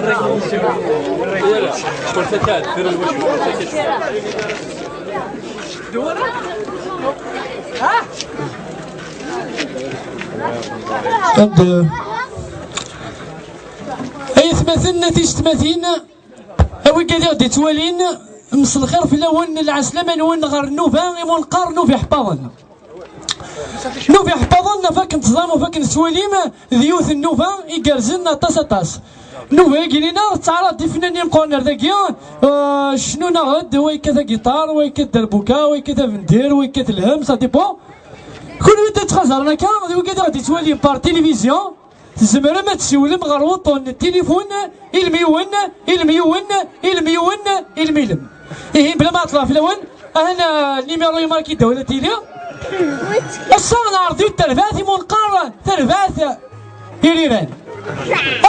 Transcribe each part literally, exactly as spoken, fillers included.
Ad, aytmaten, tiyessetmatin, a wigad i ɣ-d-ittwalin, mselxir fell-awen, lɛeslama-nwen ɣer nnuba imunqar, nnuba iḥeṭṭaḍen. Nnuba iḥeṭṭaḍen, ɣef akken teẓram, ɣef akken tettwalim, d yiwet n nnuba igerrzen aṭas, aṭas. Nnuba-agi-nneɣ tettɛaraḍ-d ifennanen imeqqranen ar dagi, eh, cnun-aɣ-d, wa yekkat agiṭar, wa yekkat derbuka, wa yekkat abendir, wa yekkat lhem, ça dépend. Kunwi tettxazaren akka, d wigad i ɣ-d-ittwalin par télévision, tzemrem ad tessiwlem ɣer wuṭṭun n tilifun, ilem yiwen, ilem yiwen, ilem yiwen, ilem ilem. Ihi, bla ma ɛeṭṭleɣ fell-awen, ahan, ah, numéro imarki ddaw la tili. Ass-a, neɛreḍ yiwet terbaɛt i mu neqqar terbaɛt Iriran.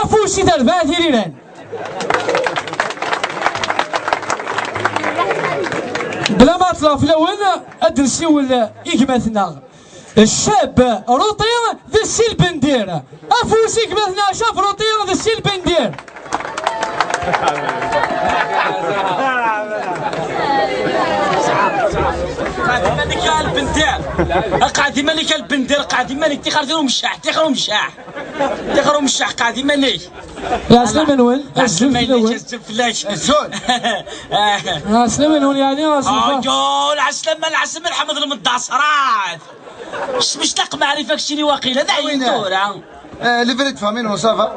Afus i terbaɛt Iriran. Bla ma ɛeṭṭleɣ fell-awen, ad d-nsiwel i gma-tneɣ. Ccab Ruṭi d Si Lbendir. Afus i gma-tneɣ Ccab Ruṭi d Si Lbendir. Qɛed iman-ik a Lbendir. Qɛed iman-ik a Lbendir. Qɛed iman-ik. Tixer tir umeccaḥ. Tixer umeccaḥ. Tixer umeccaḥ. Qɛed iman-ik. Lɛeslama-nwen. Azul fell-awen. Azul fell-ak. Azul. Lɛeslama-nwen, yeɛni, azul. Azul. Lɛeslama, lɛeslama, Ḥmed Lmendaṣrat. Smectaq maɛrifa keččini waqila, d ayen tura. Eh, le vrai de famille, non, ça va.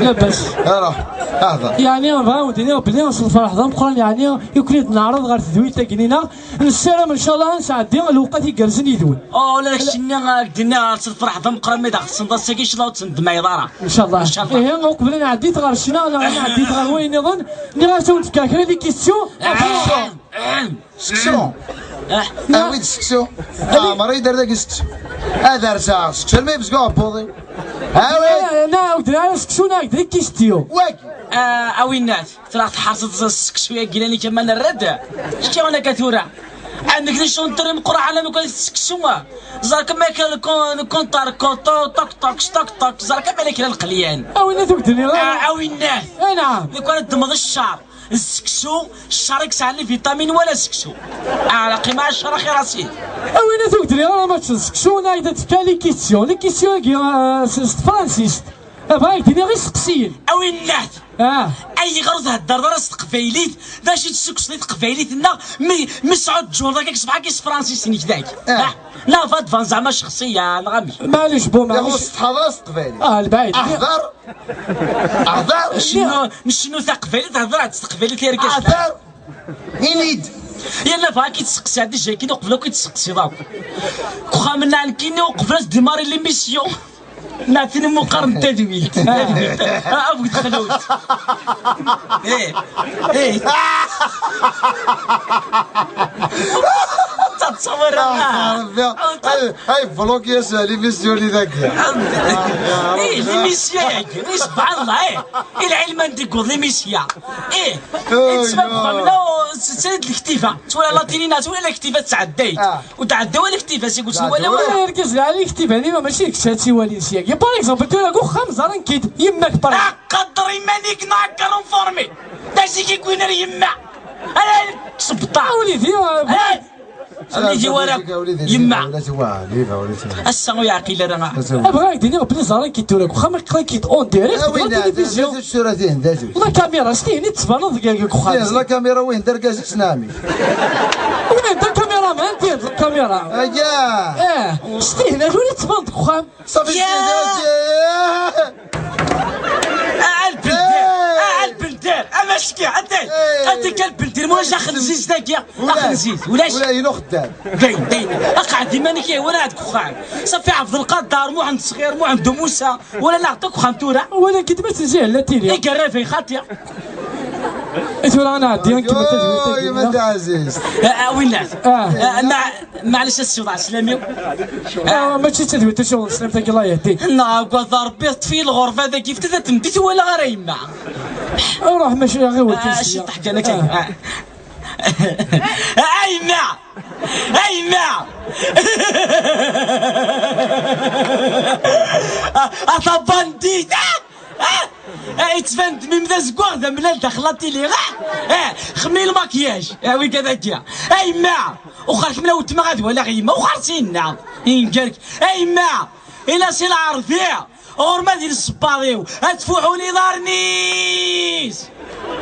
Labas. Alors, ahḍer. Yeɛni, bɣiɣ ad wen-d-iniɣ belli s lferḥ d ameqqran, yeɛni, i ken-id-neɛreḍ ɣer tedwilt-agi-nneɣ. Nessaram, ncallah, ad nesɛeddi lewqat igerrzen yid-wen. Oh, la keččini, ad k-d-iniɣ s lferḥ d ameqqran, mi d aɣ-tessneḍ ass-agi, ncallah ur tt-nendem ara. Ncallah. Ncallah. Ihi, uqbel ad nɛeddi ɣer ccna, neɣ ad nɛeddi ɣer wayen nniḍen, nniɣ-as ad wen-d-fkeɣ kra n les questions. Ah. Seksu. Ah. Awi-d seksu. Ɛmer i yedder dagi seksu. Ad rseɣ seksu alma yebzeg uɛebbuḍ-iw. Awi. Na, na, ur d-nara seksu, neɣ d les questions. Wagi. Ah, a winnat, tura tḥerseḍ seksu-yagi lani kama nerra-d. Kečči akka tura. Ɛendek les chanteurs imeqqranen am kan seksu. Ẓer kan ma kra le con-, le compteur, compteur, toc, toc, toc, toc. Ẓer kan ma kra leqlyan. A winnat, ur d-nniɣ ara. Ah, a winnat. Anɛam. Lukan ad d-temmḍ ccer. Seksu, ccer i yesɛan les vitamines wala seksu. Ɛraq-im ɛecra xir asid. A win ur d-nniɣ ara ma teččeḍ seksu, neɣ ad d-tefka les questions. Les questions-agi, ah, s, s tefransist. Bɣiɣ ad d-iniɣ isteqsiyen. A winnat! Ah. Ayɣer ur theddreḍ ara s teqbaylit? D acu i d-tessukkseḍ i teqbaylit-nneɣ? Mi, mi tesɛuǧǧureḍ akka ṣṣbeḥ-agi s tefransist-inek dagi? Ah. Ah. Neɣ va tban zeɛma cexṣiya, neɣ amek? Maɛlic, bon, maɛlic. Ur tsetḥaḍ ara s teqbaylit. Ah, lbaɛid. Aḥḍer! Aḥḍer! Ncennu, ncennu taqbaylit, hḍer-d s teqbaylit i yergazen. Aḥḍer! Ini-d! Yerna bɣa ad k-id-seqsiɣ, déjà, kini uqbel akk i d-tseqsiḍ akk. Deg uxxam-nneɣ nekkini uqbel ad démarrer l'émission. Nɛtini muqar n tadwilt. Tadwilt. Ah, abg texlut. Eh, eh. Tettṣawir. Ah, Rebbi. Ay, ay, bloqué-as l'émission-nni dagi. Eh, l'émission-agi, eh, subhanallah, eh. Lɛilman deg l'émission. Eh, eh, tesma bxamna, tettali-d lektifa. Tura la télé-nneɣ, tura lektifa tettɛedday. Ah. Ur tɛedda wala lektifa, si gusni wala wala. Argaz lɛali, lektifa-nni ma mačči d kečč ad tt-iwalin syagi. Par exemple, tura deg uxxam ẓran-k-id yemma-k, par exemple. Aqader iman-ik neɣ akka informé. D acu i k-yewwin ar yemma? Ala, ksebṭa. A wlidi, a wlidi, wara yemma. Ass-a ur yeɛqil ara. Bɣiɣ ad k-d-iniɣ belli ẓran-k-id tura deg uxxam, aql-ak-id en direct deg la télévision. Tura tihin d acu? La caméra, s tihin i d-tbaneḍ deg, deg uxxam. Tihin d la caméra, wihin d argaz-is, neɣ amek? Wihin d la caméra, man, tihin d la caméra. Aya. Eh, s tihin tura i d-tbaneḍ deg uxxam. صافي. ياه. آه، البلدير. آه، البلدير. أما شكي، أنت. أنت كالبلدير، مو جا خنزيز داكيا. خنزيز، ولاش؟ ولا ينو خدام. داين، داين. أقعد ديما نكي، ولا عندك خان. صافي، عبد القادر، مو عند صغير، مو عند موسى، ولا نعطيك خان تورا. ولا كنت ما تنزيه لا تيري. إيه، قرافي، خاطية. إيه، تورا أنا عندي، أنت ما تنزيه. يا ما تعزيز. آه، آه، وين نعرف؟ آه. آه، مع معليش السي وضع سلامي. آه، ماشي تدوي، شغل سلامتك، الله يهديك. نا، قال ربي يطفي الغرفة ذاك يفتت تمديت ولا غير يما. روح، ماشي غير ولد آه، السيا. شي طحت أنا كاين. آه. آه. آه، يما. آه، يما. آه، أطبنديت. آه. آه. Ah, yettban-d mim d azeggaɣ d amellal daxel la télé. Ah, ah, xemmi lmakyaj. Ah, wi kan akka. A yemma, uxxer kemm la wetma ad walaɣ yemma, uxxer sinna. Yengerk. A yemma, ila si lɛerbi, ɣur-m ad yili ṣṣebbaḍ-iw, ad tfuḥun iḍarren-is.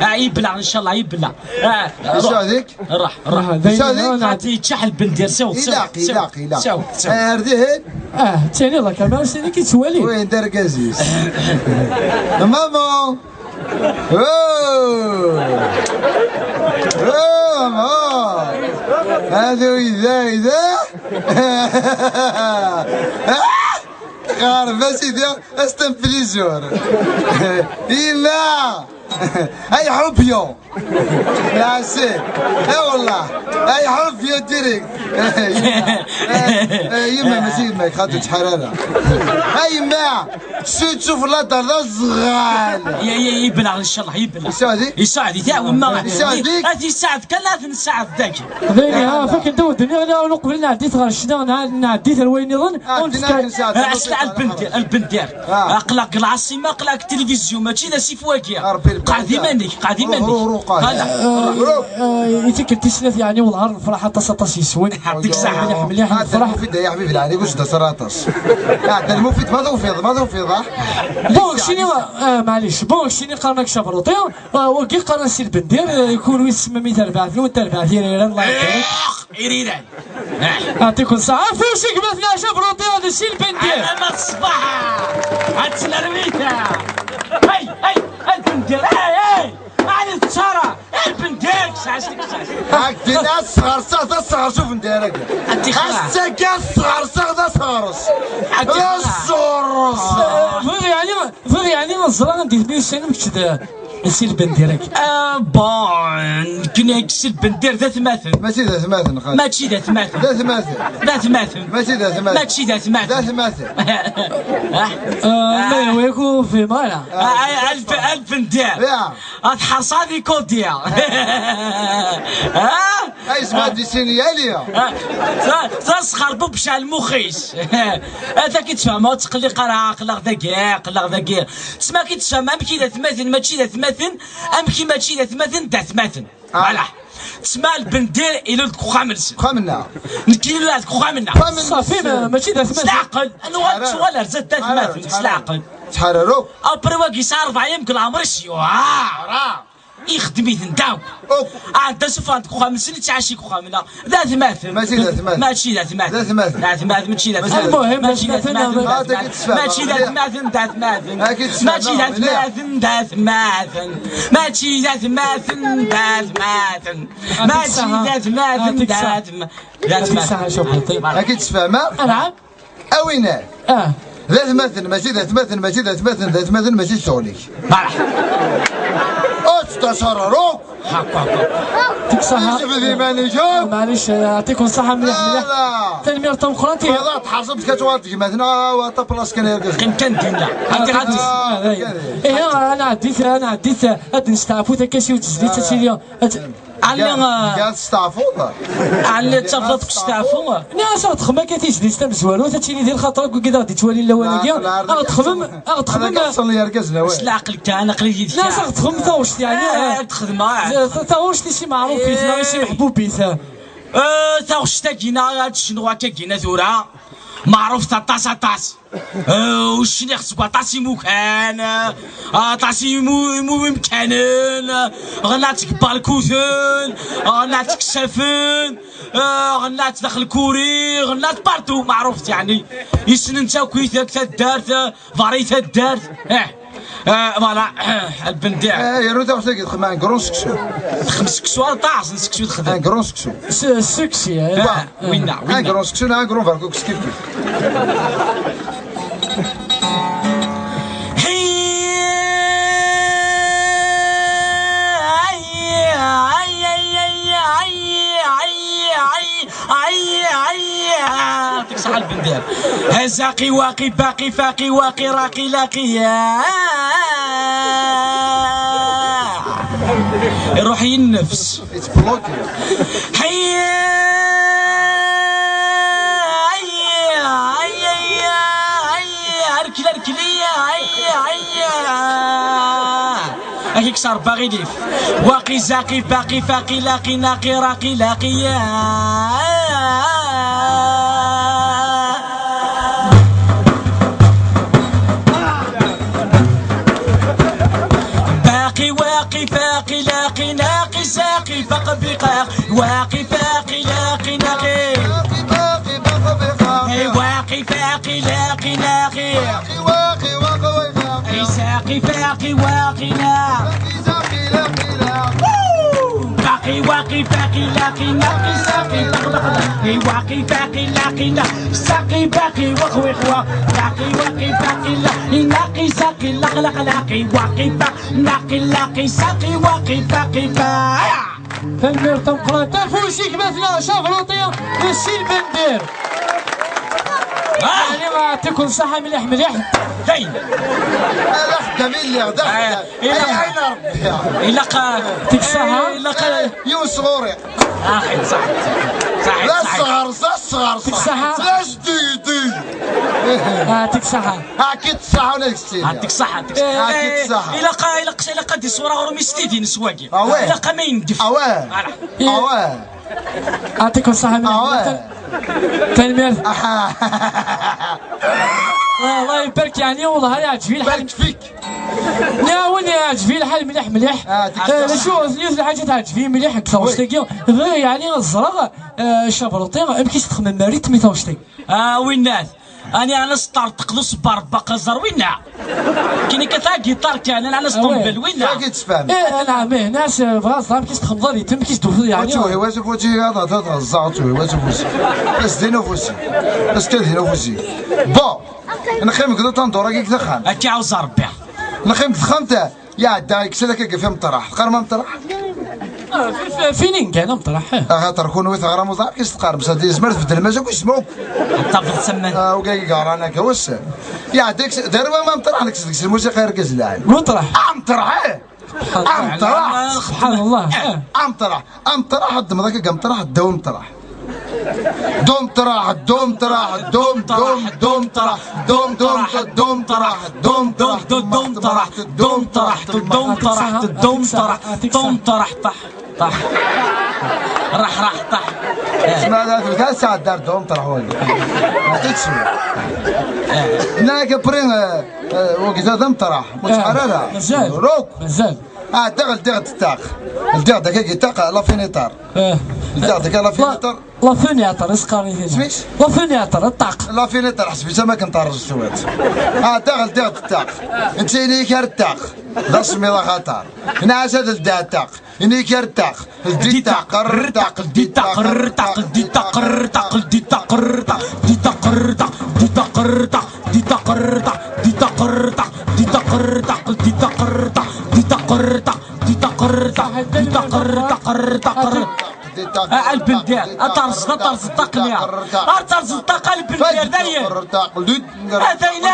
Ah, yebla, ncallah, yebla. Ah, ruḥ. Yesɛedek? Ruḥ, ruḥ. Ah, dayen, Yesɛedek? Xaṭi yeččeḥ lbendir, sew, sew, Ilaq, sew, ilaq, ilaq. Sew, sew. Ah, ar dihin? Ah, ttini la kamera, sini ki ttwali. Win d argaz-is. Maman! Oh! Oh, maman! Hadi ida, ida! Ah! Ɣer bas ida, astenflizur. Yemma! Ay ḥubyo! Lɛasel! Ay wallah! Ay ḥubyo direct! Yemma, mačči yemma-k, xaṭi ttḥar ara. Ay yemma! Sutuf la dar d azɣal! Ya, ya, yebla, ncallah, yebla. Yesɛedek? Yesɛedek, ya, wemma. Yesɛedek? Ad yesɛed kan, ad nsaɛed dagi. Dayen, ha, fakken ddaw ddunya, ɣla ur qbel nɛeddi-t ɣer ccna, nɛeddi-t ar wayen iḍen. Ah, ur dinna nefka-, nsaɛed, ah, asla, lbendir, lbendir. Ah. Aql-aɣ deg lɛaṣima, aql-aɣ deg tilivizyu, mačči d asif wagi. Qɛed iman-ik, qɛed iman-ik. Ruḥ, ruḥ, ruḥ. Hala. Eh, i tikkelt tis snat, yeɛni, wellah nefreḥ aṭas, aṭas yes-wen. Yeɛṭik ṣṣeḥḥa. Mliḥ, mliḥ, nefreḥ. Mufid, ay aḥbib, leɛli, ur s-d-as ara aṭas. Ah, Dda Lmufid, ma tufiḍ, ma tufiḍ, ah. Bon, keččini, eh, maɛlic, bon, keččini qqaren-ak Cabruṭi, eh, wagi qqaren-as Si Lbendir, eh, kunwi tsemmem i terbaɛt-nwen, terbaɛt Iriran, Allah ibarek. Iriran. Yeɛṭikum ṣṣeḥḥa. Afus i gma-tneɣ Cabruṭi d Si Lbendir. Alamma ṣṣbeḥ. Ad tt-nerwi ta. Hey, hey, a Lbendir, hey, hey. Ɛni tettara? A Lbendir, sɛas-ik, sɛas-ik. Akken ad sɣerseɣ, d asɣers ubendir-agi. Ad t-ixleɛ. Ass-agi ad sɣerseɣ, d asɣers. Ad t-ixleɛ. D asɣers. Eh, bɣiɣ yeɛni, bɣiɣ yeɛni ad ẓreɣ anda i ttemyussanem kečč d Si Lbendir-agi. Ah, bon, nekkni Si Lbendir d atmaten. Mačči d atmaten, xaṭi. Mačči d atmaten. D atmaten. D atmaten. Mačči d atmaten. Mačči d atmaten. D atmaten. Ah, ma yehwa-yak ur fhimeɣ ara. Ah, ah, a Lb-, a Lbendir. Ya. Ad tḥerṣ ad ikudya. Ah? Ay, zma d isin yali. Ah, ta, ta sxerbub cɛel mux-is. Ata ki tfehmeḍ, ur ttqelliq ara, aql-aɣ dagi, aql-aɣ dagi. Tesma ki tfehmeḍ amek i d atmaten, mačči d atmaten, amek i mačči d atmaten, d atmaten. Ah. Voilà. Tesma Lbendir ilul deg uxxam-nsen. Uxxam-nneɣ. Nekk ilul deg uxxam-nneɣ. Uxxam-nsen. Ṣafi, ma-, mačči d atmaten. S leɛqel, anwa ad tuɣal ar zdat d atmaten, s leɛqel. Ttḥararu. Après wagi yesɛa rebɛa yam deg leɛmer-is, yuɛer. Ixdem-iten-d akk. Akk. Ɛedda sufɣen deg uxxam-nsen, ittɛaci deg uxxam-nneɣ. D atmaten. Mačči d atmaten. Mačči d atmaten. D atmaten. D atmaten, mačči d atmaten. Mačči d atmaten. Mačči d atmaten, d atmaten. Mačči d atmaten, d atmaten. Mačči d atmaten, d atmaten. Mačči d atmaten, d atmaten. Ad k-tessefhem. Anɛam. A winna. Ah. D atmaten, mačči d atmaten, mačči d atmaten, d atmaten, mačči d tuɣlik. Ur tettṣararu. Hakka, hakka. Deg ṣṣeḥḥa. Jbed iman-ik akk. Maɛlic, eh, yeɛṭikum ṣṣeḥḥa mliḥ, mliḥ. Voilà. Tanemmirt tameqqrant. Voilà, tḥerṣemt kan tuɣal tegmat-nneɣ, wa ṭaplas kan yergazen. Qqim kan dinna. Ah, ah, ah, ah. Ihi, ad nɛeddi, ad nɛeddi, ad nesteɛfu takka-s i ur tezdi, ad tili, ad t-, Ɛelli, Tga-, ah, tga testeɛfuḍ? Ɛelli, d tafḍaṭ deg usteɛfu. Nniɣ-as ad texdem akka tizlit tamezwarut, ad tili di lxaṭer akk wigi d aɣ-d-ittwalin lawan-agi. Ad texdem, ad texdem. Ad ak-ṣṣen yergazen awal. S leɛqel kan, aql-i yid-k. Nniɣ-as ad texdem taɣect, yeɛni, ah, eh, ad texdem, ah, ta-, taɣect i si Meɛruf, i si Meḥbubit. Eh, taɣect-agi-na, ad tecnu akka-gina tura. Meɛrufet aṭas, aṭas. Eh, ur cniɣ seg waṭas imukan, eh, aṭas imu-, imu-, imkanen, eh, ɣennat deg Balkuten, eh, ɣennat deg Safen, eh, ɣennat daxel Kuri, ɣennat partout, meɛrufet, yeɛni. Yessnen-tt akk, i tak taddart, eh, vari taddart, eh. Eh, voilà, eh, lbendiɛ. Eh, yernu taɣect-agi texdem un grand seksu. Texdem seksu, aṭas n seksu texdem. Un grand seksu. S-, seksi, eh. Eh, winna, winna. Un grand seksu, neɣ un grand berkuk, kif kif. Ay, ay, ay. Ay, ay, ay, yeɛṭik ṣṣeḥḥa lbendir. Azaqi, waqi, baqi, faqi, waqi, raqi, laqi, ya. Iruḥ-iyi nnefs. Yettbloki. Ay, ay, ay, ay, ay, arkil, arkil, ay, ay, ay. يكسر باغي ليف. واقي زاقي باقي فاقي لاقي ناقي راقي لاقي يا. باقي واقي فاقي لاقي ناقي ساقي فق بقاق واقي فاقي لاقي ناقي. اي واقي فاقي لاقي ناقي. اي ساقي فاقي واقي ناقي. باقي واقي فاقي لاقي ناقي ساقي بق بق بق. اي واقي فاقي لاقي ناقي ساقي باقي وخوي خوا. باقي واقي فاقي لاقي ناقي ساقي لق لق لاقي واقي فاق ناقي لاقي ساقي واقي فاقي فاق. Tanemmirt tameqqrant. Afus i gma-tneɣ Cavruṭi d Si Lbendir. Yeɛni, yeɛṭiken ṣṣeḥḥa mliḥ mliḥ. Dayen. Ala xeddam i lliɣ, d axeddam. Ilaq, ilaq, ilaq, ilaq, ilaq, yiwen sɣur-i. Saḥit, saḥit, saḥit. D asɣer, d asɣer, d asɣer. D ajdidi. Yeɛṭik ṣṣeḥḥa. Ɛkit ṣṣeḥḥa ula d keččini. Ɛṭik ṣṣeḥḥa, ɛṭik ṣṣeḥḥa. Ilaq, ilaq, ilaq ad iṣwer aɣrum-is tidin s wagi. Awah. Ilaq ama yendef. Awah. Voilà. Awah. Yeɛṭik ṣṣeḥḥa. Awah. Tanemmirt. Aha. Allah ibarek, yeɛni, wellah yeɛǧeb-iyi lḥal. Barek fik. Yeɛni, yeɛǧeb-iyi lḥal mliḥ mliḥ. D acu, yiwet n lḥaǧa teɛǧeb-iyi mliḥ deg taɣect-agi, bɣiɣ yeɛni ad ẓreɣ, eh, Cavruṭi, amek i s-txemmem Marie mi taɣect-agi? A winnat, ani ɛni s-ṭerṭeq d uṣebbar rebba qaẓer winna. Kini kata giṭar kan, ani ɛni s-ṭumbel winna. Ih, anɛam, ih, nas, eh, bɣa ẓer amek i s-txemmḍeḍ, amek i s-d-tufiḍ yeɛni. Ur tuhi, ur tuhi, ur tuhi, ur tuhi. As-din ufus-i. As-din ufus-i. Bon. Nxim deg uṭandur-agi deg texxamt. Akka ɛawez Rebbi. Nxim deg texxamt, iɛedda iksa-d akka gef imeṭraḥ. Teqqarem ameṭraḥ? Feeling kan ameṭraḥ. Axaṭer kunwi teɣram uẓar kis teqqarem sa yezmer tbeddlem azak isem akk. Tafeḍ semman. Uga i yeɣran akka wass. Iɛedda iksa-, d arwa ma ameṭraḥ nekk deg-s lmusiqa argaz lɛali. Meṭraḥ. Ameṭraḥ, eh! Ameṭraḥ. Subḥan Allah. Ameṭraḥ. Ameṭraḥ, ad ddmeḍ akka deg ameṭraḥ, ddaw ameṭraḥ. Dum ṭraḥ, dum ṭraḥ, dum, dum, dum ṭraḥ, dum, dum, dum ṭraḥ, dum, dum, dum ṭraḥ, dum ṭraḥ, dum ṭraḥ, dum ṭraḥ, dum ṭraḥ, ṭaḥ, ṭaḥ. Raḥ, raḥ, ṭaḥ. Sma da tuta sɛedda ar dum ṭraḥ wagi. Mačči d cwi. Nna-ak après, euh, euh, wagi d ameṭraḥ. Ur ttḥar ara. Mazal. Ruk. Mazal. Ah, daɣ ldiɣ-d ṭṭaq. Ldiɣ-d akka ṭṭaq, la finitar. Eh. Ldiɣ-d akka la finitar. La finitar, is qqaren i tina. Smit? La finitar, ṭṭaq. La finitar, ḥseb-itt am akken terreẓ cwiṭ. Ah, daɣ ldiɣ-d ṭṭaq. Netta ini-k ar ṭṭaq. D asemmiḍ axaṭer. Nɛas ad ldiɣ ṭṭaq. Ini-k ar ṭṭaq. Ldi ṭṭaq, rr ṭṭaq, ldi ṭṭaq, rr ṭṭaq, ldi ṭṭaq, rr ṭṭaq, ldi ṭṭaq, rr ṭṭaq, ldi ṭṭaq, rr ṭṭaq, ldi ṭṭaq, rr ṭṭaq, ldi ṭṭaq, rr ṭṭaq, ldi ṭṭaq, rr ṭṭaq, ldi ṭṭaq, rr ṭṭaq, ldi ṭṭaq, rr ṭṭaq, ldi ṭṭaq, rr ṭṭaq, ldi ṭṭaq, rr ṭṭaq, ldi ṭṭaq, rr ṭṭaq. A lbendir, a terẓeḍ, a terẓeḍ ṭṭaq-nni. A terẓeḍ ṭṭaq a lbendir, dayen. A dayen.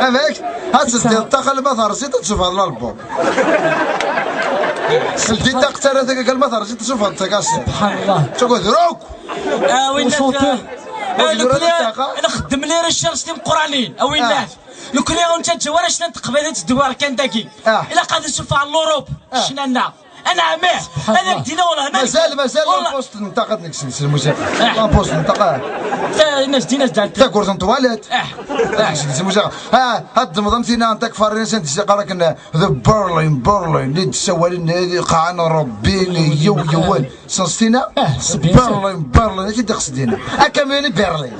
Amek? Ad teddiḍ ṭṭaq alma terẓiḍ ad tṣubbeḍ lalbum. Ldi ṭṭaq ttara tagga alma terẓiḍ ad tṣubbeḍ tagasiḍ. Subḥan Allah. Ttagad ruk. A winnat, a, nekkni nxeddem les recherches timeqqranin, a winnat. Nekkni ur nettaǧǧa ara ccna n teqbaylit ad teddu ɣer kan dagi. Ilaq ad nessufeɣ ɣer l'Europe ccna-nneɣ. Anɛam, ih. Ad ak-d-iniɣ wellah ma mazal, mazal l'imposte n ṭṭaq ad nekkes deg-s lmusiqa. L'imposte n ṭṭaq, ah. Tagurt n ṭwalit. Ad nekkes deg-s lmusiqa. Ah, ad d-temmḍem tina n takfarin s anda yeqqar akken, d Berlin, Berlin, i d-ssawalen, i d-iqaɛen Rebbi, yiw, yiwen. Sens tina? Berlin, Berlin, acu d-iqsed tina? Akamyuni Berlin.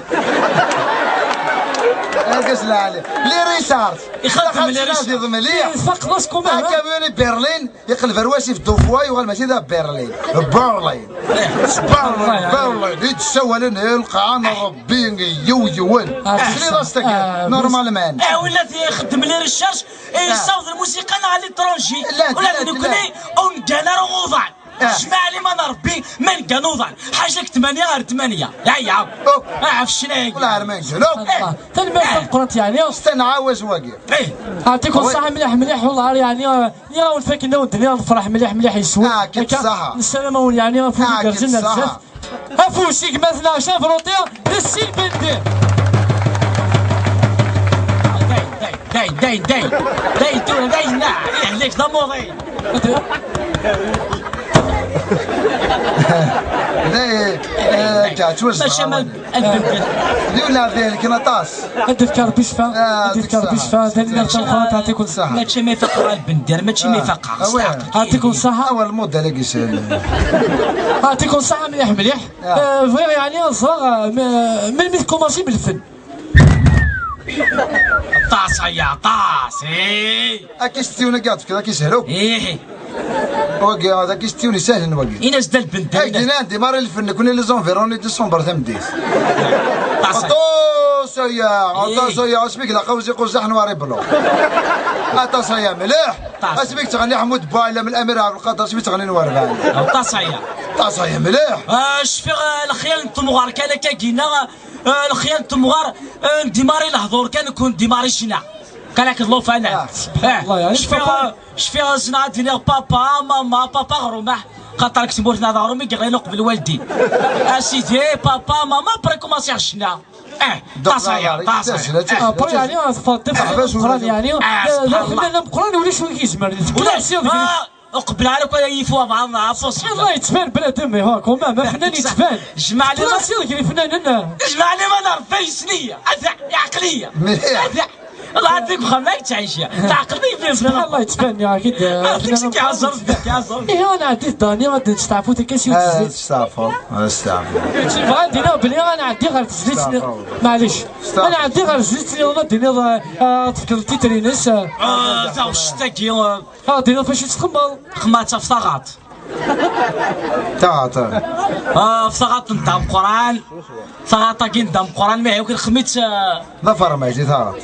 Argaz lɛali. Les recherches. Ixeddem les recherches. Tfaqeḍ-as kuman, ha? Akamyuni Berlin, iqleb ar wasif deux fois, yuɣal mačči d Berlin. Berlin. Berlin, Berlin. I d-ssawalen i lqaɛa n Rebbi, yiw, yiwen. Tesliḍ-as tagi, normalement. Ah, win ixeddem les recherches, yessaweḍ lmusiqa-nneɣ à l'étranger. Ula d nekkni, ur neggan ara uḍan. Jmaɛ liman Rebbi, ma nga nuḍan. Ḥaca deg tmanya ar tmanya. Yaya. Akk. Aɛef ccna-agi. Wala ar ma ngan akk. Tanemmirt tameqqrant, yeɛni. Stenɛawaz wagi. Ɛṭikum ṣṣaḥa mliḥ mliḥ, wellah ar yeɛni, eh, nniɣ-awen fakken-awen-d nniɣ nefreḥ mliḥ mliḥ yes-wen. Akka, nessaram-awen yeɛni afud igerrzen ar zdat. Afus i gma-tneɣ Cafruṭi d Ssi Lbendi. Day, day, day, day, day. Day tura, day, na, yehlek d amuḍin. Day, eh, akka, ttwazneɣ. Maca ma Lbendi. Di wala d ayen kan aṭas. Ad d-yefk Rebbi ccfa, ad d-yefk Rebbi ccfa, tanemmirt tameqqrant, ɛṭikum ṣṣaḥa. Mačči ma ifaq ɣer Lbendi, mačči ma ifaq ɣer. Ɛṭikum ṣṣaḥa. Awal lmudal-agi s. Ɛṭikum ṣṣaḥa mliḥ mliḥ. Eh, bɣiɣ yeɛni ad ẓreɣ, eh, m-, melmi tkumaṣim lfen. Aṭas aya, aṭas, eh. Akistiyun-agi ad d-tefkeḍ, akisehlu. Ih. Wagi, d akistiyun isehlen wagi. Ini-as-d a Lbendi. Ak-d-inan, démarrer lfen, nekkni les environs n décembre tameddit. Aṭas aya. Aṭas aya, aṭas aya, asmi ilaq awzi quzaḥ n wari blo. Aṭas aya mliḥ. Aṭas. Asmi yettɣenni Ḥmud Buɛlam, Lamir Ɛebdelqader, asmi yettɣennin warebɛin. Aṭas aya. Aṭas aya mliḥ. Ah, cfiɣ, ah, lexyal n temɣer kan akka gina, ah, lexyal n temɣer, ah, ndimari lehdur kan, kun ndimari ccna. Kan akked llufan. Ah, subḥan Allah, yeɛni cfiɣ, cfiɣ ssneɣ ad d-iniɣ papa, mama, papa ɣrumaḥ. Xaṭer deg tmurt-nneɣ d aɣrum i yeɣlin uqbel waldi. A sidi, papa, mama, après kumaṣiɣ ccna. Eh, ṭaṣaya, ṭaṣaya. Après, yeɛni, teffeɣ-d tifeḍ Meqqran, yeɛni, d afennan ameqqran, ulac win i k-izemren. Tekkleɣ sya deg. Uqbel ara akk ara yif waḍɛan, aṭas. Subḥan Allah, yettban bnadem, iha, quand même, afennan yettban. Jmaɛ li ma sya deg yifennanen. Jmaɛ li ma d Rebbi yesli, ata, yeɛqel-iyi. Ata. Ɣer deg uxxam ay ttɛici. Teɛqel-iyi. Subḥan Allah, yettban, ya, akid, ah, afennan ameqqran. Ihi, ad nɛeddi Dani, ad nesteɛfu takka s yiwet tezlit. Ad nesteɛfu, ad nesteɛfu. Bɣiɣ ad d-iniɣ belli ad nɛeddi ɣer tezlit-nni. Maɛlic. Ad nɛeddi ɣer tezlit-nniḍen, ad d-tiniḍ, ah, ah, tefkeḍ titre-ines, ah. Ah, taɣect-agi, ah. Ad d-tiniḍ facu tettxemmeḍ. Xemma taf taɣaṭ. Taɣaṭ. Ah, ɣef taɣaṭ n dda Meqqran. Taɣaṭ-agi n dda Meqqran, ma yakk lxem-itt, ah. D afermaj i taɣaṭ.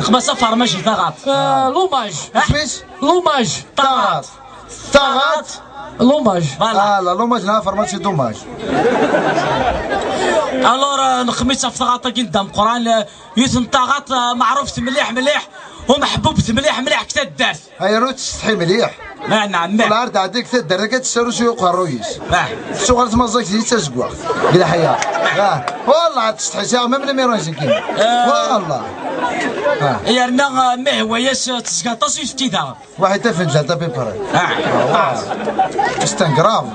Xemma s afermaj i taɣaṭ. Ah, l'hommage. Ah? Isem-is? L'hommage. Taɣaṭ. Taɣaṭ. L'hommage. Voilà. Ah, la, l'hommage, neɣ afermaj, c'est dommage. Alors, euh, nxemmem-itt ɣef taɣaṭ-agi n dda Meqqran, euh, yiwet n taɣaṭ, euh, meɛrufet mliḥ, mliḥ, u meḥbubet mliḥ, mliḥ deg taddart. Ayru tsetḥi mliḥ. Ah, nɛam. Wala ar tɛeddi deg taddart akka tessaru s uqerruy-is. Ah. Tettuɣal tmaẓẓagt-nni d tazeggaɣt. Deg leḥya. Ah. Wallah, ad tsetḥi, sɛiɣ même numéro-ines nekkini. Euh, wallah. Ah. Yerna, euh, ma ihwa-yas, euh, tezga aṭas uyefki daɣen. Waḥed tafenǧalt à peu près. Ah. Ah. C'est un grave.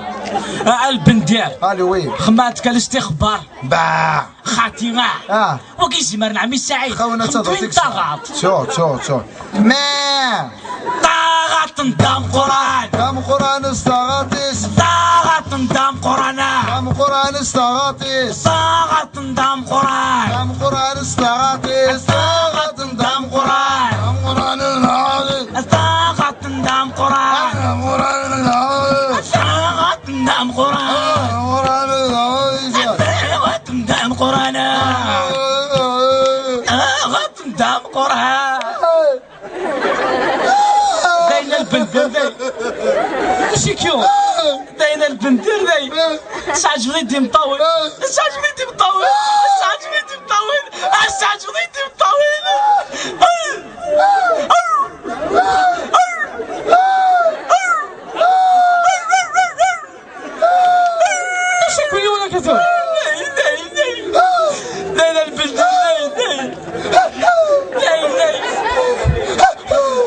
Ah, Lbendir. Allez, oui. Xemma tkalist ixebbar. Bah. Xati, ah. Ah. Wagi zimer n ɛemmi Saɛid. Xawna xemtwin taɣaṭ. Tso, tso, tso. Ma. Taɣaṭ n dda Meqqran. Dda Meqqran s taɣaṭ-is. Taɣaṭ n dda Meqqran. Dda Meqqran s taɣaṭ-is. Taɣaṭ n dda Meqqran. Dda Meqqran s taɣaṭ-is. Taɣaṭ n dda Meqqran. Dda Meqqran s taɣaṭ-is. Taɣaṭ n dda Meqqran. Dda Meqqran s taɣaṭ-is. Taɣaṭ n dda Meqqran. Dda Meqqran s taɣaṭ-is. Taɣaṭ n dda Meqqran. Taɣaṭ n dda Meqqran. Dayen Lbendir, dayen. Acu-k-yuɣ? Dayen Lbendir, dayen. Tesɛeǧbeḍ-iyi-d imeṭṭawen. Tesɛeǧbeḍ-iyi-d imeṭṭawen. Tesɛeǧbeḍ-iyi-d imeṭṭawen. Tesɛeǧbeḍ-iyi-d imeṭṭawen. Acu-k win wala katu? Dayen, dayen, dayen. Dayen Lbendir, dayen, dayen. Dayen, dayen.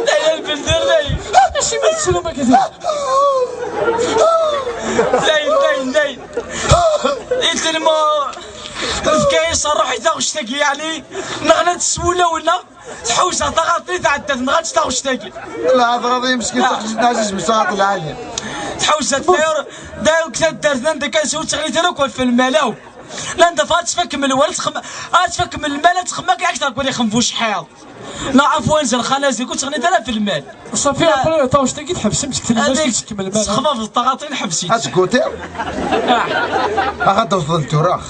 Dayen Lbendir, dayen. Acu ma tessrum akka? Dayen, dayen, dayen. Itlmo tefka-yas ṛṛuḥ i taɣect-agi, yeɛni, neɣ la tessewlaw-nneɣ. Tḥuza taɣaṭ-nni tɛedda tenɣa-tt taɣect-agi. Lɛaḍra d imeskin, ah, taqcict n Ɛziz Mesɛud Lɛali. Tḥuza tayur, dayur deg taddart, landa kan sew teɣli tara akk ɣef lmal-aw. Landa fa ad tfakem lwal, ad txem-, ad tfakem lmal, ad txem akk akter n wali xem bu cḥiḍ. لا، عفوا، زرخانة زي كنت غنيت أنا في المال. صافي، لا. أبري، طاوش تاكي تحبسم، تسكتلي باش هذيك تكمل مال. سخفاف الطاقة تنحبسي. هاد كوتي. آه. أخا توصل التوراخ.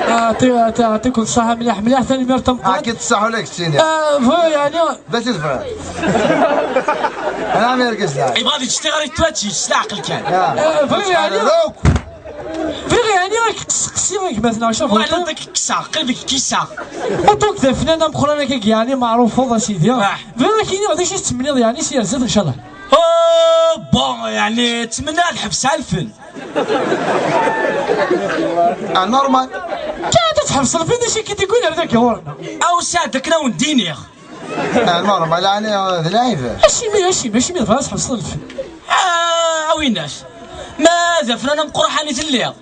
آه، عطي-، عطي-، يعطيكم الصحة، مليح، مليح، ثاني ميرتم. أكيد الصحة ولا كتشيني. آه، فو، يعني. باش تفهم. أنا عم يركز لها. يبغى تشتغل التواتشي، سلاح الكلام. آه. آه، فو، يعني. سبحان الله. فيغ يعني راك تسقسي غير مثلا، شوف، وعلى داك الكسا، قلبك كيسا. وطوك ذا فنان مقران هكاك يعني معروف، فوضى سيدي. آه. فيغ كاين غادي شي تسمنيض يعني سي يرزد إن شاء الله. أوه، بون، يعني، تمنى الحبس على الفن. آه، نورمال. كاع تحبس الفن، شي كي تقول هذاك هورنا. أو ساعدك لو ندينيغ. آه، نورمال، يعني، آه، ذا لايف. أشي مي، أشي مي، أشي مي، فاس حبس الفن. آه، أويناش. ما ذا فنان مقرحاني تليغ.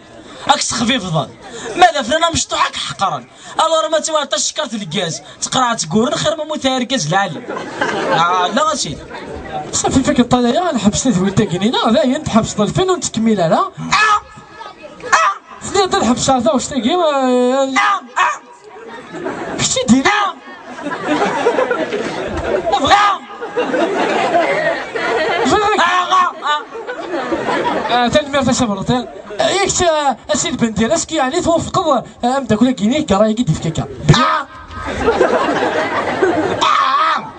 هاك تخفيفضن. ما ذا فلان مشطوح هاك حقرا. الور ما توارطا شكرت الكاز، تقرا تقورن خير ما موت هاي الكاز العالي. آه، لا، سيدي. صافي، فيك الطالع، يا نحبس لي ثويل تاكينينا، لا، يا نتحبس الفين ونتكمل على. آه! آه! سنين تنحبس على واش تاكي، آه، آه! آه! كشي ديري؟ آه! آه! آه! آه! آه، تنميرت أ شبرطي. ياك ت-، أسي البندير، أسكي يعني توفقض، آه، أمداكل أكيني كرا يجي ديف كاكا. آه! آه!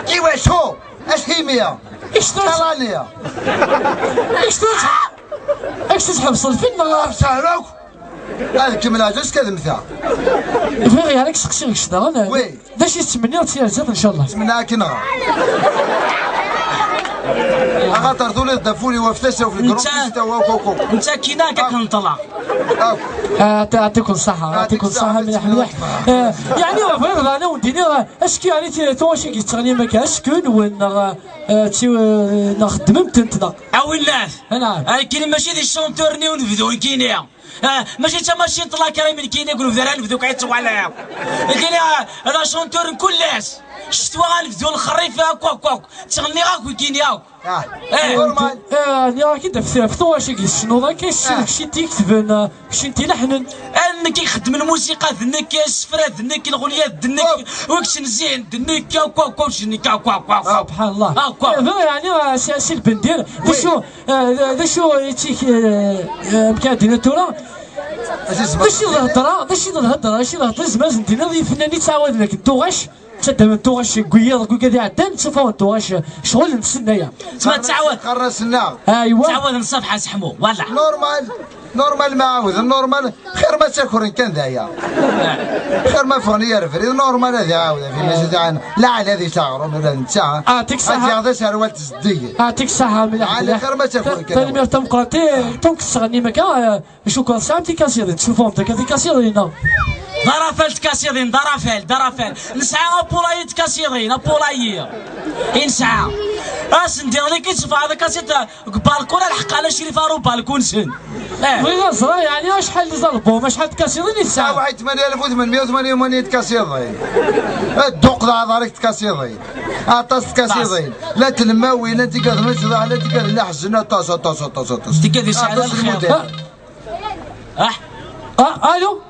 إيوا شو؟ أش هي مية؟ إيش تو-، كرانية. إيش تو-، إيش تسحب صلفين؟ آه، سهلوك. هذيك من العجوز كذا مثا. فيغ يعني سقسي غير شتا، أنا. وي. داش يتمنى وتيرزات إن شاء الله. تمنى كي نغا. أخاطر ذولي دافوني وفتسة وفي الجروب نتا، نتا وكوكو. نتا كينا كاك نطلع. آه، يعطيكم الصحة، يعطيكم الصحة، مليح، مليح. آه، يعني، راه فيغ أنا وديني، راه، أسكي يعني تي-، تواشي كي تغني مكا، أسكن وين، آه، آه، تي-، آه، نخدم متنتنا. أو الناس. نعم. أنا كيني ماشي دي شونتور نيو نبدو كينيا. آه، ماشي انت ماشي نطلع كلام من كينيا يقولوا ذرا نبدو كاين توالي. كينيا، آه، هذا شونتور كل ناس. شتوا غنبدو الخريف، آه، كواك كواك. تغني غاك وكينيا. آه. إيه، نورمال. آه، اللي راكي دفت في طواش يقيس شنو ذاك الشيء، آه. شي تيكتبن، آه، شي تيلحنن. أنا كي يخدم الموسيقى ذنك، السفرة ذنك، الغنية ذنك، وكش نزين ذنك، كواك كواك، شنك، كواك كواك. سبحان الله. آه، كواك. إيه، يعني، آه، سي، سي البندير. وي. شو؟ آه، ذا، ذا شو يتيك، آه، آه، مكادين الدولة؟ ذا شي الهضرة، ذا شي الهضرة، ذا شي الهضرة، زعما زندينا ذي فنانين تعاود لك، الدوغاش، تدم الدوغاش، قويا، قويا ذي عدن، تشوفوا الدوغاش، شغل نسنايا. تسمى تعاود. قرصنا. أيوة. تعاود نصفحة سحمو، ولا. نورمال، نورمال ما عاود، نورمال. خير ما تاكل كان دايا. خير ما فغني يا رفري، نورمال هذه عاودة في ماشي تاعنا. لا على هذه تاع رومي ولا نتا. يعطيك الصحة. هذه هذا سروال تزدي. يعطيك الصحة، مليح، على مليح. خير ما تاكل كان. تنمير تمقراتي، تنكسر نيمك، آه، شكرا سامتي كاسيرين، تشوفهم تاك هذه كاسيرين. ضرفال تكاسيرين، ضرفال، ضرفال. نسعى أبولايي تكاسيرين، أبولايي. إنسعى. أس ندير لك يتشوف هذا كاسيت. بالكون الحق على شريف أرو بالكون سن. إيه. بغينا زرا يعني شحال ديال البوم، شحال كاسيضين يسعى؟ واحد ثمانية آلاف وثمنمية وثمانية وثمانين كاسيضين. الدق ذا عضارك كاسيضين. عطاس كاسيضين. لا تلماوي، لا تيكا ذنوش، لا تيكا لا حزنا، طاس، طاس، طاس، طاس. تيكا ذي سعادة الخير. أه. أه، ألو.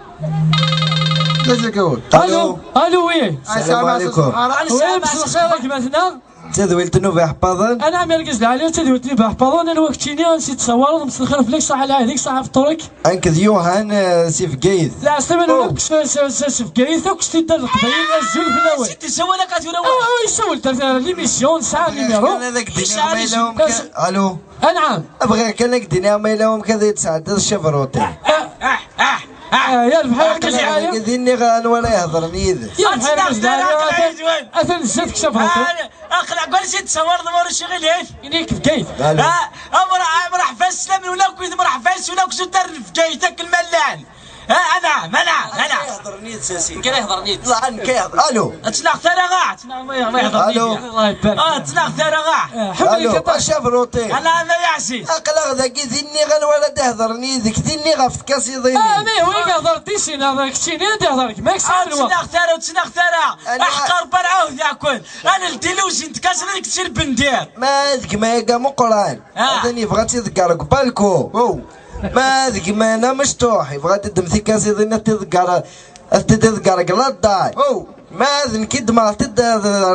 لا زكاوي. ألو. ألو، وي. السلام عليكم. وي، مساء الخير، كيما تنا؟ تدويل تنوبة حفاظا. أنا عمير قز العالي، تدويل تنوبة حفاظا، أنا وقت تشيني، نسيت تصور، مساء الخير فليك، صح العيدك، صح فطورك. أنك ذيوهان، آه، سيف قيث. لا، أستاذ، أنا أوه. وقت س-، س-، س-، سيف قيث، وقت تيدار القبايل، أزول في الأول. سيدي، سوالك أتونا آه، آه، يسول، ترى ليميسيون، ساعة نيميرو. أنا ذاك الدنيا ما يلوم كان. ألو. أنعم. أبغي كان لك الدنيا ما يلوم كذا يتساعد الشفروطي. آه، آه، آه. آه، يا البحر آه، قال لي، قال لي. قال لي غنولا يهضر نيد. يا البحر قال لي، أثن زدك شفروطي. أخلع قول زيد تصور ضمور شغل هيك. إنيك في كيف. لا، لا. آه، أمر، أمر حفاس سلام ولا كويد، أمر حفاس ولا كسو تر في جايتك الملان. آه، أنا، أنا، أنا. كان يهضر نيد ساسي. كان يهضر نيد. لا، أنا كيهضر. ألو. أتنا اختار غا، أتنا ما يهضر نيد. ألو. الله يبارك. آه، أتنا اختار غا. آه، حملي ألو. كتر. أشاف روطي. أنا، أنا يا عزيز. أقلق ذاك ذني غنولا تهضر نيد، ذني غا في كاسي ضيني. آه، مي وين يهضر تيسين هذاك تشيني يهضر ماك سامل. أتنا اختار، أتنا اختار. أنا أحقر برعوه ياكل. أنا الديلوزي نتكاسر لك تصير بندير. ما ذك ما يقا مقران. آه. هذا ني بغات يذكرك بالكو. أو. ما ذك ما أنا مشطوح، يبغى تدم ثي كاسي ضينا تذكر، تذكرك لا الدار. أو. Ma d nekk i d-mɣet-d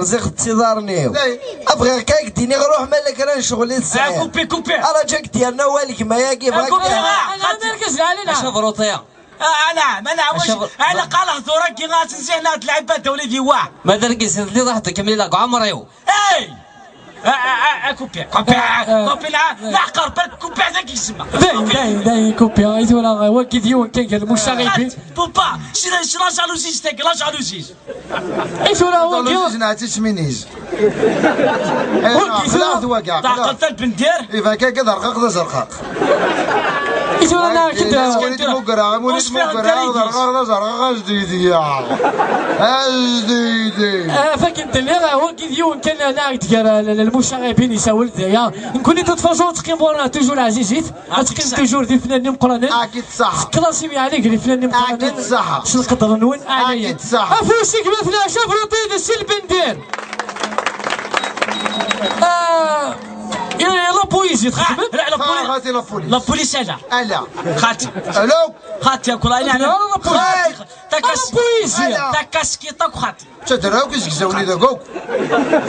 rẓiɣ d tiḍarn-iw. Dayen. Bɣiɣ kan ad k-d-iniɣ ruḥ ma la kra n ccɣel i tesɛiḍ. Kupi, kupi. Ala ǧak d-yerna awal gma-agi, bɣiɣ kupi. Aca bruṭi-a? Ana, ana, wac, ana qal hdur-agi ɣas nsiɣ naɣ d lɛibad ula d iwa. Ma d argaz i telliḍ, ḥedd ikemmel deg ɛemr-iw. Hey! Akupi, kupi, kupi, la, la, aqerb, kupi, d akizma. Dayen, dayen, dayen, kupi. I tura, wagi d yiwen kan gar lmucaɣibin. Pupa, c'est la jalousie, c'est la jalousie. I tura, wagi. Jalousie, neɣ d tisminiz. Wagi, tura. Xlaɣ-t wagi. Tɛeqqleḍ a lbendir? Iban kan d arqaq d azerqaq. I tura, neɣ kid. Wali tmugra, wali tmugra, d arqaq d azerqaq, ajdidi. Ajdidi. Fakken telliɣ, wagi d yiwen kan, neɣ d gar lmucaɣibin yessawel d aya. Nekkni, de toute façon, ad teqqim ɣur-neɣ toujours ɛzizit. Ad teqqim toujours d ifnanen imeqqranen. Akid ṣaḥa. Tekkḍ-as i Meɛli gar ifnanen imeqqranen. Akid ṣaḥa. S lqedr-nwen ɛlayen. Akid ṣaḥa. Afus i gma-tneɣ Cafruṭi d Si Lbendir. Ah, i la poésie txedmem? Ah, la, la poli-, xati la police. La police, ala. Ala. Xati. Alo. Xati, akk la, la, la, la police. Xati. Takas-, ala poésie. Ala. Takaskiṭ akk xati. Ttadreɣ akk izegzawen-nni deg akk.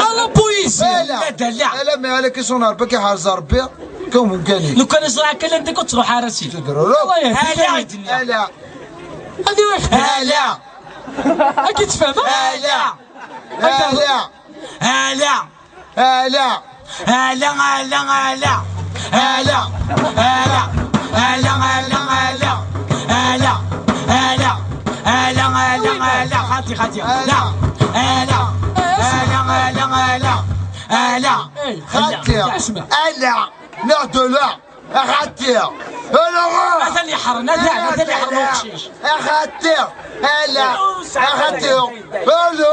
Ala poésie. Ala. Ala, ala. Ala, mais ala ki son arba ki ḥerz Rebbi, kan umkan-ik. Lukan ẓriɣ akka llan deg ur ttruḥ ara si. Ttadreɣ akk. Ala, ala. Ad iruḥ. Ala. Ad k-tfehmeḍ? Ala. Ala. Ala. Ala. Ala, ala, ala. Ala. Ala, ala, ala, ala. Ala, ala, ala, ala, ala. Xati, xati. Ala. Ala. Ala, ala, ala, ala. Ala. Xati. Ala. Neɣ de la. Axaṭi! Ala! Atan iḥren, atan, atan iḥren uqcic. Axaṭi! Ala! Axaṭi! Ala!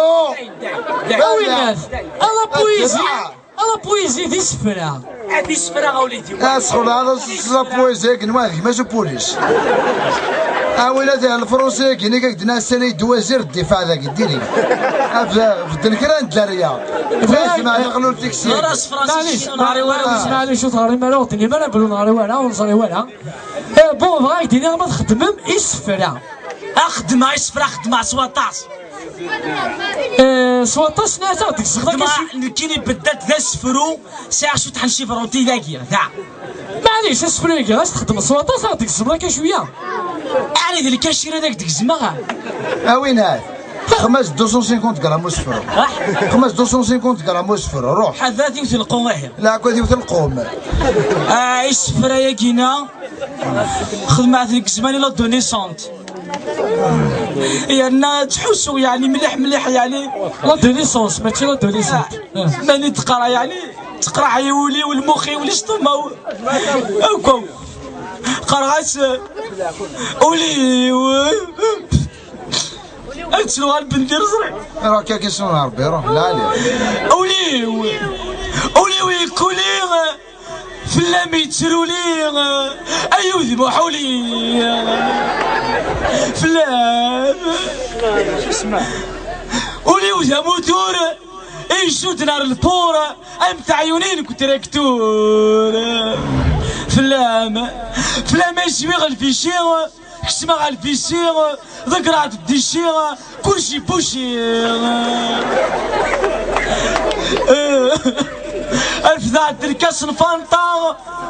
Awinat! Ala poésie! Ala poésie d isefra! Ad isefra a wlidi. Asxula, ala s-, s-, la poésie, gma, gma, je police. A win ad iɛellef Rusi, gini, gak dina, sani, d wazir, ddifaɛ, dagi, diri. Af-, bedden kra n dderya. Fazma, ala xlul tiksi. Maɛlic, ur teɣrim ara, ur teɣrim ara, ur tenim ara bellu neɣri wara, ur neẓri wara. Eh, bon, bɣiɣ ad k-d-iniɣ ma txeddmem isefra. Xeddmeɣ isefra, xeddmeɣ s waṭas. Eh, s waṭas, neɣ ad aɣ-d-tgezmeḍ akka cwi-? Xeddmeɣ, nekkini beddat d asefru, sɛiɣ cwiṭ n cibruti dagi, da. Maɛlic, asefru-agi, ɣas txeddmeḍ s waṭas, ad aɣ-d-tgezmeḍ akka cwiya. Ɛni d lkacir ad ak-d-gezmeɣ? A winat. Xmas deux cent cinquante grammes usefru. Ah. Xmas deux cent cinquante grammes usefru, ruḥ. Ḥader ad iwet lqu, ihi. Leɛqed iwet lqum. Ah, isefra-yagi-na, xedmeɣ-ten deg zzman n l'adolescence. Yerna ttḥussuɣ, yeɛni, mliḥ, mliḥ, yeɛni. L'adolescence, mačči l'adolescence. Ah. Mani d-teqra, yeɛni, teqraḥ-iyi wul-iw, lmux-iw, lestumaw. Akk. Qqareɣ-as, ul-iw. Ad ttruɣ a lbendir, ẓriɣ. Ruḥ, kaki sun Rebbi, ruḥ, lɛali. Ul-iw, ul-iw yekkuli, fell-am yettruli, ay udem uḥuli. Fell-am. Ul-iw d amutur, icudden ar lpur, am teɛyunin deg utraktur. Fell-am, fell-am ay swiɣ lfici, Kesmeɣ ɣer lbisi, ḍeggreɣ-d ddici, kulci buci. Refdeɣ-d lkas n Fanta,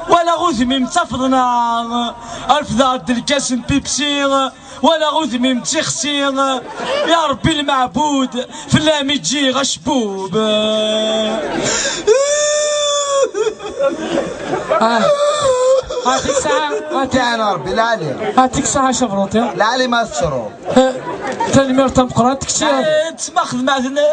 walaɣ udem-im d tafeḍna. Refdeɣ-d lkas n Pepsi, walaɣ udem-im d tixsi. Ya Rebbi lmeɛbud, fell-am i ǧǧiɣ acebbub. Ah. Ɛṭik saɛa, ɛṭik. Yeɛni Rebbi lɛali. Ɛṭik saɛa, Cabruṭi. Lɛali ma tettru. Eh, tanemmirt tameqqrant, kečč. Eh, tma xedmeɣ-ten, eh,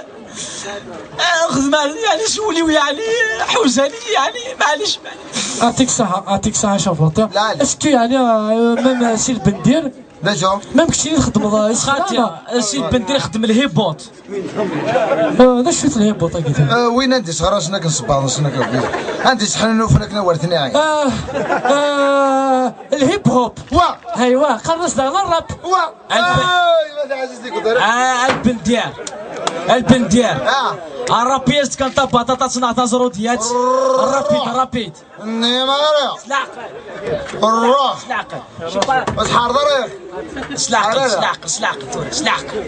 xedmeɣ-ten, yeɛni, s wul-iw, yeɛni, ḥuzan-iyi, yeɛni, maɛlic, maɛlic. Ɛṭik saɛa, ɛṭik saɛa, Cabruṭi. Lɛali. Est-ce que, yeɛni, euh, même, euh, Si Lbendir, D acu? Même keččini txeddmeḍ, eh, isefra, xaṭi, neɣ? Eh, Si Lbendir ixeddem lhibut. Eh, d acu-t lhibut-agi? Eh, win anda yesɣarasen akken ṣebbaḍen-sen akka. Anda yesseḥnunufen akken awer ten-iɛin. Eh, eh, lhip hop. Wa! Aywa, qqaren-as daɣen rap. Wa! Alben-, ah, ma d aɛziz deg uḍar. Ah, Albendir. Lbendir. Ah. Rapid kan tabaṭaṭa neɣ taẓrudiyat. Rapid, rapid. Nniɣ ara. S leɛqel. Ruḥ. S leɛqel. Ur tḥerḍ ara. S leɛqel, s leɛqel, s leɛqel tura, s leɛqel.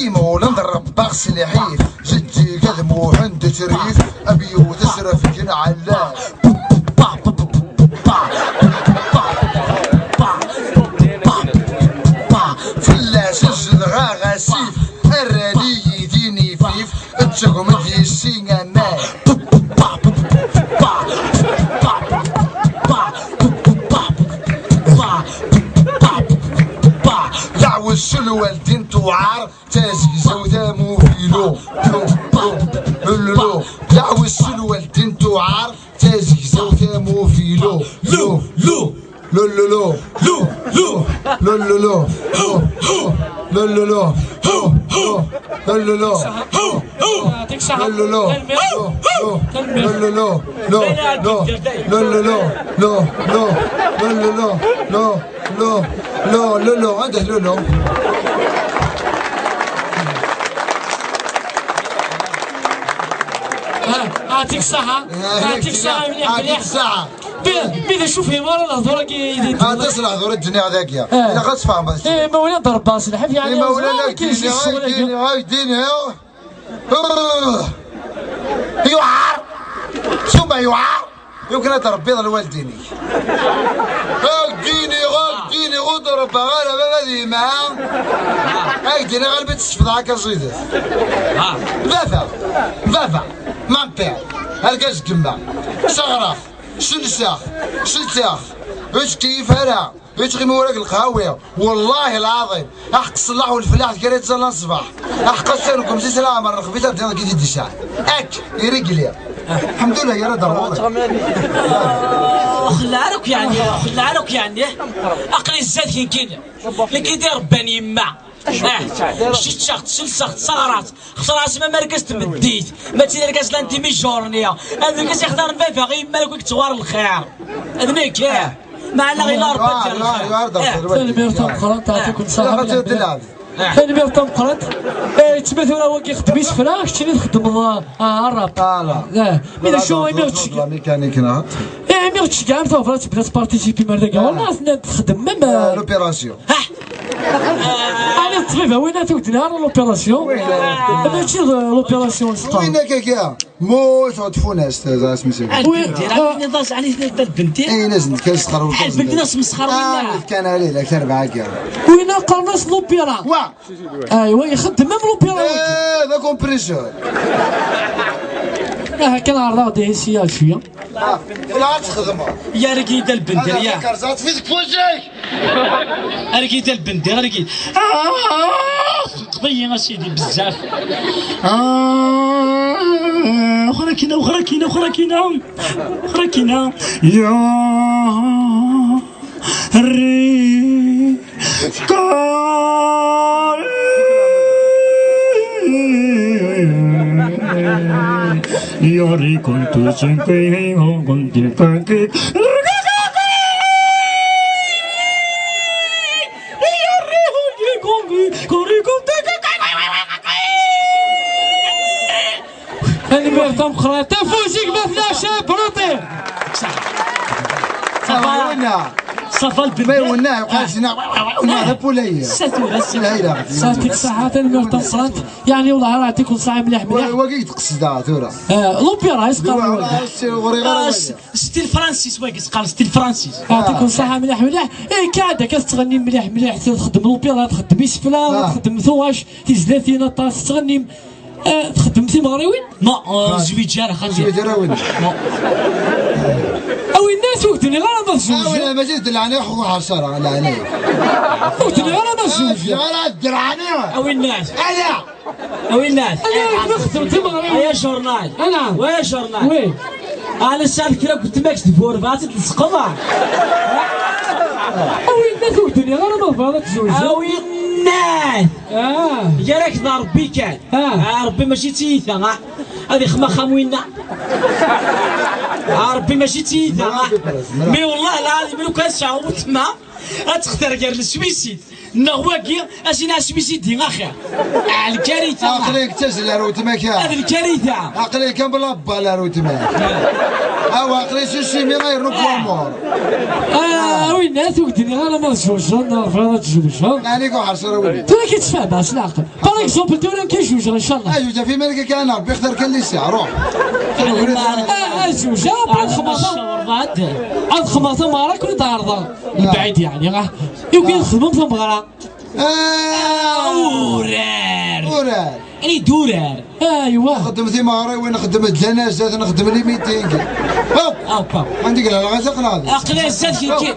Imawlan d Rebbaɣ s lḥif, Jeǧǧig ad muḥen d trif, abyut asraf gen ɛella. Fell-as zedɣeɣ asif, rran-iyi d inifif, ttagem-d yessi aman. Daɛwessu lwaldin tuɛar, tazegzawt am uvilu. Lu, lu, lu, lu, lu. Daɛwessu lwaldin tuɛar, tazegzawt am uvilu. Lu, lu. Lu, lu, lu. Lu, lu. Lu, lu, lu. Lu, lu, lu. Lu, lu, lu. Lu, lu, lu. Lu, lu, lu. Lu, lu, lu. Lu, lu, lu. Lu, lu, lu. Lu, lu, lu. Lu, lu, lu. Lu, lu, lu. Lu, lu, lu. Lu, lu, lu. Lu, lu, lu. Lu, lu, lu, lu, عنده لولو. آه، يعطيك الصحة. يعطيك الصحة، مليح، يعطيك مليح. الصحة. بي-، بيدي شوف هي مرة الهضورة كي يدي. آه، تصلح هضورة الدنيا هذاك يا. آه. إلا غتفهم هذا الشيء. إيه، مولانا ضرب باص الحال، يعني، إيه، مولانا زعما كاين شي الدنيا، الشغل هاي هكا. الدنيا، هاي الدنيا. آه. يعار. شو ما يعار؟ يمكن هذا ربي يضل والديني. غاك ديني، غاك ديني، غدر بغير بابا ديما. غاك ديني، غالبا تستفضع كزيدة. بابا، بابا، ما نطيع. هلقاش قمة. شغرف، شنساخ، شنساخ. اش كيف هلا؟ اش غير وراك القهاوي؟ والله العظيم. احق الصلاح والفلاح كريت زال الصباح. احق السنكم زي سلام الرخبيزة ديال كي دي ساعة. اك، يريقلي. الحمد لله يا رد الروضة. خلعلك يعني، خلعلك يعني. عقلي الزاد كي كاين. اللي كيدير بان يما. آه، شتشخت، سلسخت، صغرات. خسر عاصمة مركز تمديت. ما تيدير كاس لانتي مي جورنيا. هذا كاس يختار الباب غير يما لو كنت توار الخير. هذا ما كان. معنا غير الأربعة ديال الخير. تنميرت مقرانت، تعطيكم الصحة. تنميرت مقرانت. إيه، تما ثورة هو كيخدم يسفرا، شتي اللي تخدم الله. آه، الراب. آه، لا. آه، مين شو يمير تشجع؟ لا، ميكانيك، لا. إيه، يمير تشجع، أنت فضلت تبدا تبارتيسيبي مرة كاع. آه. والله أثناء تخدم، ما آه، لوبيراسيون. ها؟ أنا الطبيب، وين توقد نهار لوبيراسيون؟ وين؟ ماشي لوبيراسيون، سطار. وين كاكيا؟ موت عطفونا استاذ اسمي سيدي. وي، آه. عندي ناس عليه البنتين. اي ناس نتكلم صغار وكاز البنت ناس مسخر آه، ولا؟ كان عليه لا تربع كان. وين قرنص لوبيرا؟ وا. ايوا يخدم ميم لوبيرا. ايه ذا كومبريسور. اه كان عرضه دي سيا شويه. لا تخدمه. يا رقيد البندر يا. كرزات في ذكوزي. أرقيد البندير، أرقيد. آه، قضية أسيدي بزاف. آه، أخرى كينا، أخرى كينا، أخرى كينا. أخرى كينا. يا ري. كاري. يا ري كنت سنكي، كنت سنكي. هذه ميرتا مقرا تفوزيك ما فلاش بروتين. صافا. صافا البنت. ما يولنا، يقول لنا، ونا هذا بولاية. لا إله إلا الله. صافي الصحة، هذه ميرتا مقرا. يعني والله راه يعطيكم الصحة مليح مليح. وقيت قصدها ثورة. آه، لوبيرا، إيش قالوا؟ آه، ستيل فرانسيس، واقي تقال ستيل فرانسيس. يعطيكم الصحة، مليح مليح. إيه، كاع هذا كتغني مليح مليح، تخدم لوبيرا، تخدم يسفلا، آه. تخدم ثواش، تيزلاتينا، طاس، تغني. آه، تخدم في مغربي؟ نو، آه، آه. زويجة راه خاطي. زويجة راه وين؟ نو. أوي الناس وقتني غير هذا الزوج. آه، ولا ماشي دلعني أخو حصارة، على عليه. وقتني غير هذا الزوج. آه، غير الدرعني. أوي الناس. أنا. وين الناس؟ أنا نخدم في المغرب. يا جورنال. أنا. ويا جورنال. وي. أنا سالك كده قلت ماكش دبور باتت السقطة. وين Ur k-d-nniɣ ara ma tebɣiḍ ad tzewǧeḍ. A winnat! Ah. Gar-ak d Ṛebbi kan. Ah. Ah, Ṛebbi mačči d tiyita, ah. Ad ixem axxam winna. Ah, Ṛebbi mačči d tiyita, ah. Mi wallah lɛadim, lukan sɛu weltma, ad textar gar le suicide neɣ wagi, ad s-iniɣ suicide axir. Ah, lkarita. Aql-ik d tazla ar weltma-k. Ad lkarita. Aql-ik am labba ar weltma-k. Aw, aql-i s usimi ay rnu deg wamur. Ah, a winnat, ur k-d-nniɣ ara ma tzewǧeḍ neɣ tebɣiḍ ad tzewǧeḍ. Ɛni k-uḥerṣer a win. Tura ki tfehmeḍ s leɛqel. Par exemple, tura nekk ad zewǧeɣ, incallah. Ay, ur taf iman-ik akka, a Ṛebbi, xtir kan lisaɛ, ruḥ. Ah, ad zewǧeɣ, après ad xemmeɣ tam-, ad xemmeɣ tameɣra, ken-id-ɛerḍeɣ. Mebɛid, yeɛni, ah, yugi ad xedmeɣ tameɣra. Ah, urar. Urar. Ani d urar. Aywa. Nxeddem timeɣriwin, nxeddem ljanazat, nxeddem les meetings. Hop. Hop, hop. Anda i yella lɣaci aql-aɣ din. Aql-i zdat kiki.